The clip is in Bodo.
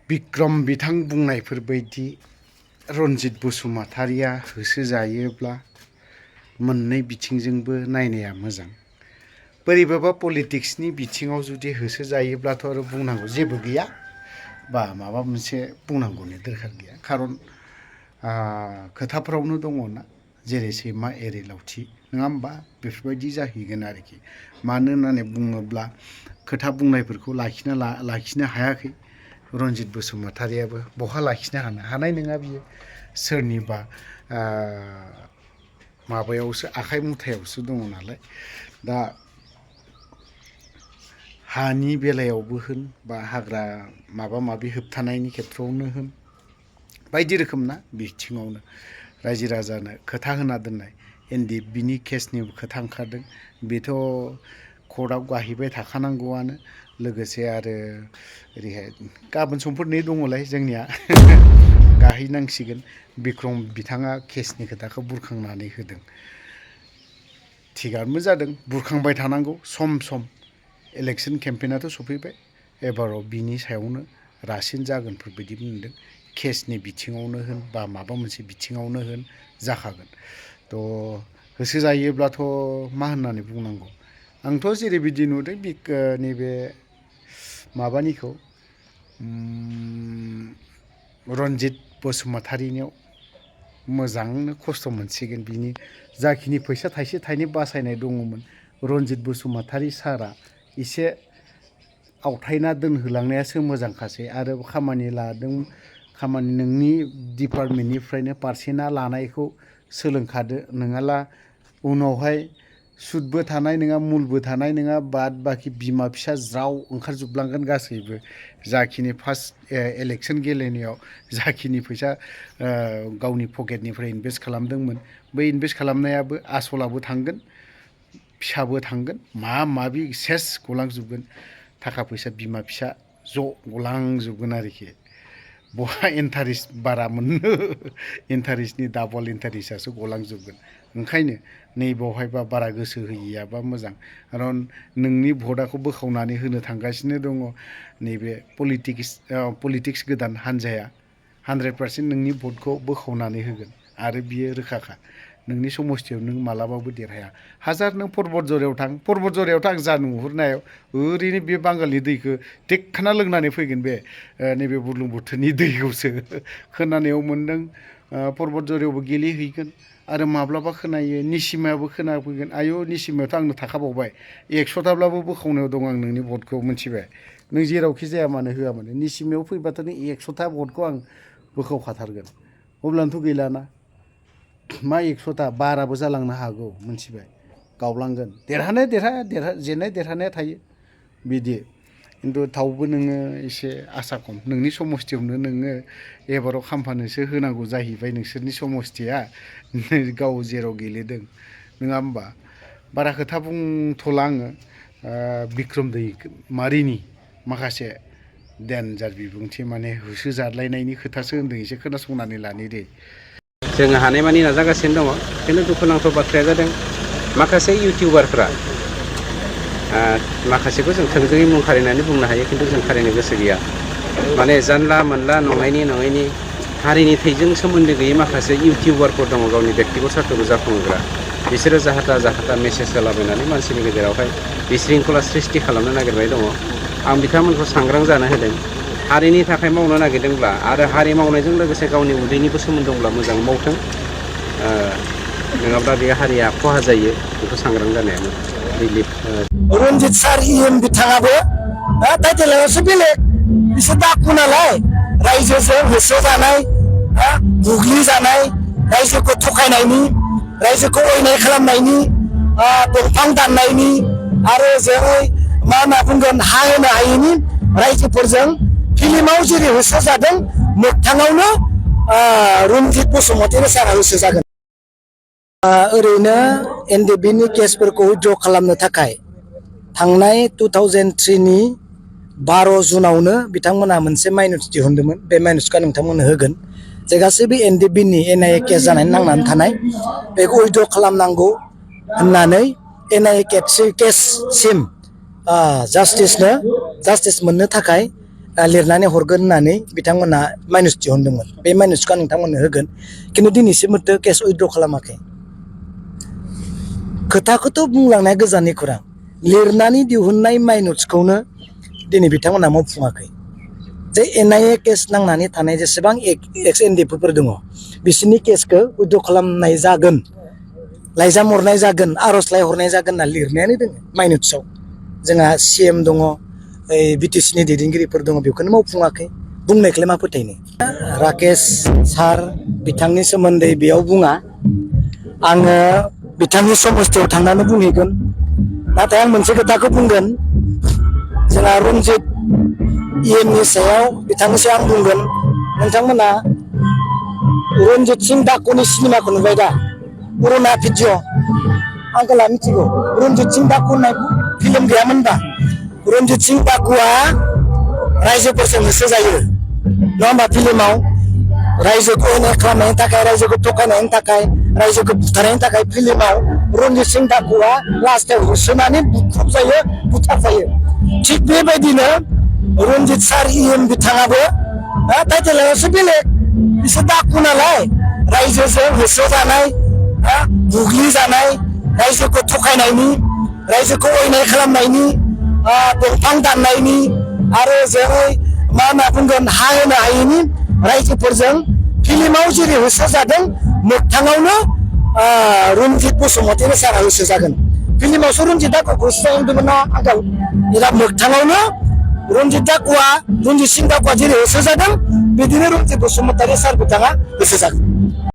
बिक्रम बिथां बुंनायफोर बायदि रनजित बसुमतारिया होसोजायोब्ला मोननै बिथिंजोंबो नायनाया मोजां। बोरैबाबा पलिटिक्सनि बिथिङाव जुदि होसोजायोब्लाथ' आरो बुंनांगौ जेबो गैया बा माबा मोनसे बुंनांगौनि दरखार गैया। खारन खोथाफ्रावनो दङना जेरै सैमा एरै लावथि नङा होमबा, बेफोरबायदि जाहैगोन आरोखि। मानो होननानै बुङोब्ला खोथा बुंनायफोरखौ लाखिनो हायाखै रनजित बसुमतारियाबो। बहा लाखिनो हानाय नङा बियो। सोरनिबा माबायावसो आखाइ मुथायावसो दङ नालाय। दा हानि बेलायावबो होन बा हाग्रा माबा माबि होबथानायनि खेथ्रआवनो होन बायदि रोखोम ना बिथिङावनो रायजो राजानो खोथा होना दोननाय NDBनि केसनि खोथा ओंखारदों। बेथ' कर्टआव गाहैबाय थाखानांगौआनो। लोगोसे आरो ओरैहाय गाबोन समफोरनै दङलाय जोंनिया गाहैनांसिगोन। बिक्रम बिथाङा केसनि खोथाखौ बुरखांनानै होदों, थिगानो जादों, बुरखांबाय थानांगौ सम सम। इलेक्सन केम्पेइनाथ' सफैबाय, एबाराव बिनि सायावनो रासिन जागोनफोर बायदि बुंदों। केसनि बिथिङावनो होन बा माबा मोनसे बिथिङावनो होन जाखागोन। थ' होसोजायोब्लाथ' मा होननानै बुंनांगौ। आंथ' जेरैबायदि नुदों नैबे माबानिखौ रनजित बसुमतारिनियाव मोजांनो खस्थ' मोनसिगोन। बिनि जाखिनि फैसा थाइसे थाइनै बासायनाय दङमोन रनजित बसुमतारि सारआ एसे आवथायना दोनहोलांनायासो मोजांखासै। आरो खामानि लादों, खामानि नोंनि डिपार्टमेन्टनिफ्रायनो पारसेन्टआ लानायखौ सोलोंखादो, नङाला उनावहाय सुदबो थानाय नङा, मुलबो थानाय नङा, बाद बाखि बिमा फिसा ज्राव ओंखारजोबलांगोन गासैबो। जाखिनि फार्स्ट इलेक्सन गेलेनायाव जाखिनि फैसा गावनि पकेटनिफ्राय इनभेस्ट खालामदोंमोन, बै इनभेस्ट खालामनायाबो आसलाबो थांगोन, फिसाबो थांगोन, माबा माबि सेस गलांजोबगोन। थाखा फैसा बिमा फिसा ज' गलांजोबगोन आरोखि। बहा इन्टारेस्ट बारा मोननो, इन्टारेस्टनि डाबल इन्टारेस्टआसो गलांजोबगोन। ओंखायनो नैबावहायबा बारा गोसो होयियाबा मोजां। खारन नोंनि भटआखौ बोखावनानै होनो थांगासिनो दङ नैबे पलिटिक्स गोदान हान्जाया। 100% नोंनि भटखौ बोखावनानै होगोन आरो बियो रोखाखा। नोंनि समस्थियाव नों मालाबाबो देरहाया। हाजार नों पर्बतझरायाव थां, पर्बतझरायाव थां जा नुहुरनायाव ओरैनो बे बांगालनि दैखौ थिखोना लोंनानै फैगोन बे नैबे बुरलुंबुथुरनि दैखौसो खोनानायाव मोन्दों। पर्बतझरायावबो गेलेहैगोन। आरो माब्लाबा खोनायो निसिमायाबो खोनाफैगोन, आयौ निसिमायाथ' आंनो थाखाबावबाय 100थाब्लाबो बोखावनायाव दं आं नोंनि भटखौ, मिथिबाय। नों जेरावखि जाया मानो होआ मानो निसिमायाव फैबाथ' नों 100था भटखौ आं बोखावखाथारगोन। अब्लानोथ' गैलाना मा 100था, बाराबो जालांनो हागौ, मिथिबाय। गावलांगोन, जेननाय देरहानाया थायो बिदि। खिन्थु थावबो नोङो एसे आसा खम। नोंनि समस्थियावनो नोङो एबाराव खाम्फानोसो होनांगौ जाहैबाय नोंसोरनि समस्थिया, गाव जेराव गेलेदों, नङा होमबा। बारा खोथा बुंथ'ला आङो। बिक्रम दैमारिनि माखासे डेन्जार बिबुंथि, माने होसोजालायनायनि खोथासो होन्दों, एसे खोनासंनानै लानि दे। जोङो हानायमानि नाजागासिनो दङ। खिन्थु दुखुनांथाव बाथ्राया जादों माखासे इउटिउबारफ्रा, माखासेखौ जों थोंजोङै मुं खारिनानै बुंनो हायो, खिन्थु जों खारिनो गोसो गैया। माने जानला मोनला नङैनि हारिनि थैजों सोमोन्दो गैयै माखासे इउटिउबारफोर दङ गावनि बेक्तिगत सार्थ'खौ जाफुंहोग्रा। बिसोरो जाहाथा मेसेज होलाबायनानै मानसिनि गेजेरावहाय बिशृंखला सृष्टि खालामनो नागिरबाय दङ। आं बिथांमोनखौ सांग्रां जानो होदों। हारिनि थाखाय मावनो नागिरदोंब्ला आरो हारि मावनायजों लोगोसे गावनि उदैनिबो सोमोन्दो दंब्ला मोजां मावथों, नङाब्ला बे हारिया खहा जायो। बेखौ सांग्रां जानाया रिलिफ। रनजित सार बिथाङाबो टाइटेलासो बेलेग, बिसोर दाखु नालाय रायजोजों होसोजानाय, बुग्लिजानाय, रायजोखौ थगायनायनि, रायजोखौ अयनाय खालामनायनि, दंफां दाननायनि, आरो जेरै मा होनना बुंगोन हा होनो हायैनि रायजोफोरजों फिल्माव जेरै होसोजादों मोगथाङावनो रनजित बसुमतारि सारा होसोजागोन। ओरैनो NDBनि केसफोरखौ उइथड्र खालामनो थाखाय थांनाय 2003नि 12 जुनावनो बिथांमोनहा मोनसे माइन'रिटि दिहुनदोंमोन। बे माइन'रिटिखौ नोंथांमोननो होगोन जे गासैबो NDBनि NIA केस जानानै नांनानै थानाय बेखौ उइथड्र खालामनांगौ होननानै NIA केससिम जास्टिस मोननो थाखाय लिरनानै हरगोन होननानै बिथांमोना माइनस दिहुनदोंमोन बे माइनसखौ नोंथांमोननो होगोन खिन्थु दिनैसिमबो केस उइथड्र खालामाखै खोथाखौथ' बुंलांनाय गोजाननि खौरां लिरनानै दिहुननाय माइनसखौनो दिनै बिथांमोना मावफुङाखै जे NIA केस नांनानै थानाय जेसेबां एक्स एनडिएफअफोर दङ बिसोरनि केसखौ उइथड्र खालामनाय जागोन लाइजाम हरनाय जागोन आर'जलाइ हरनाय जागोन होनना लिरनायानो दङ माइनसआव जोंहा CM दङ BTCनि दैदेनगिरिफोर दङ बेखौनो मावफुङाखै बुंनायखौलाय मा फोथायनो राकेश सार बिथांनि सोमोन्दै बेयाव बुङा आङो बिथांनि समस्थियाव थांनानै बुंहैगोन नाथाय आं मोनसे खोथाखौ बुंगोन जोंहा रन्जित EMनि सायाव बिथांनि सायाव आं बुंगोन नोंथांमोना रन्जित सिं डाकुनि सिनेमाखौ नुबाय दा पुरुना भिडिअ आंखौला मिथिगौ रन्जित सिं डाकु होननाय फिल्म गैयामोनबा रन्जित सिं डाकुआ रायजोफोरजों होसो जायो नङा होमबा फिल्माव रायजोखौ अनेक खालामनायनि थाखाय रायजोखौ थगायनायनि थाखाय रायजोखौ बुथारनायनि थाखाय फिल्माव रन्जित सिं डाकुआ लास्टाव होसोनानै बुख्रुब जायो बुथारजायो थिग बेबायदिनो रन्जित सार EM बिथाङाबो टाइटेलावसो बेलेग बिसोर डाकु नालाय रायजोजों होसोजानाय बुग्लिजानाय रायजोखौ थगायनायनि रायजोखौ अयनाय खालामनायनि दंफां दाननायनि आरो जेरै मा होनना बुंगोन हा होनो हायैनि रायजोफोरजों फिल्माव जेरै होसोजादों मोगथाङावनो रन्जित बसुमतारी सारा होसोजागोन फिल्मावसो रन्जित डाकुखौ होसोजादोंमोन ना आगोल एबा मोगथाङावनो रन्जित सिं डाकुआ जेरै होसोजादों बिदिनो रन्जित बसुमतारी सार बिथाङा होसोजागोन